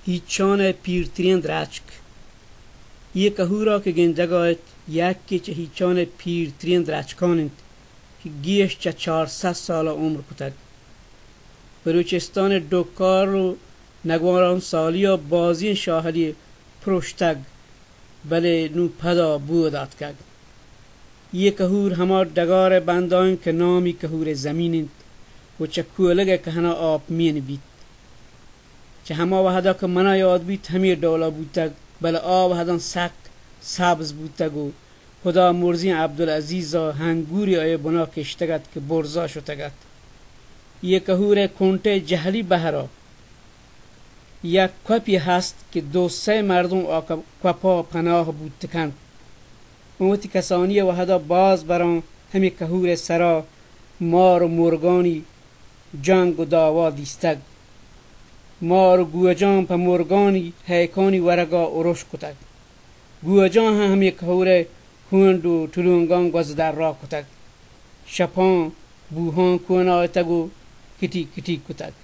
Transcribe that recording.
ہیچان ءِ پیرتریں درچک۔ اے کہور ءَ کہ گندگ ءَ ات، یکے چہ ہیچان ءِ پیرتریں درچکان انت کہ گیش چہ چار سد سال ءَ عمر کتگ۔ بلوچستان ءِ ڈکار ءُ نگوران سالی ءَ بازیں شاہلی پروشتگ، بلے نوں پدا بود آتکگ۔ اے کہور ہما ڈگار ءِ بندہ انت کہ نامی کہور ءِ زمین انت ءُ چہ کولگ ءِ کہن ءَ آپ مین بیت۔ چہ ہما وہد ءَ کہ من ءَ یاد بیت ہمے ڈول ءَ بوتگ، بلے آ وہداں سک سبز بوتگ ءُ ہدا مرزیں عبدالعزیز ءَ ہنگورے آئی ءِ بن ءَ کشتگ ات کہ برز ءَ شتگ ات۔ اے کہور ءِ کنٹ ءِ جہلی بہر ءَ یک کوپے ہست کہ دو سئے مردم آ کوپ ءَ پناہ بوت کنت۔ من وتی کسانی ءِ وہد ءَ باز براں ہمے کہور ءِ سرا مار ءُ مرگانی جنگ ءُ دعوا دیستگ۔ مار ءُ گوجاں پہ مرگانی ہیکانی ورگ ءَ ارش کتگ۔ گوجاں ہم ہمے کہور ءِ ہونڈ ءُ ٹلونگاں گوز درا کتگ۔ شپاں بوہان کون ءَ اتگ ءُ کٹی کٹی کتگ۔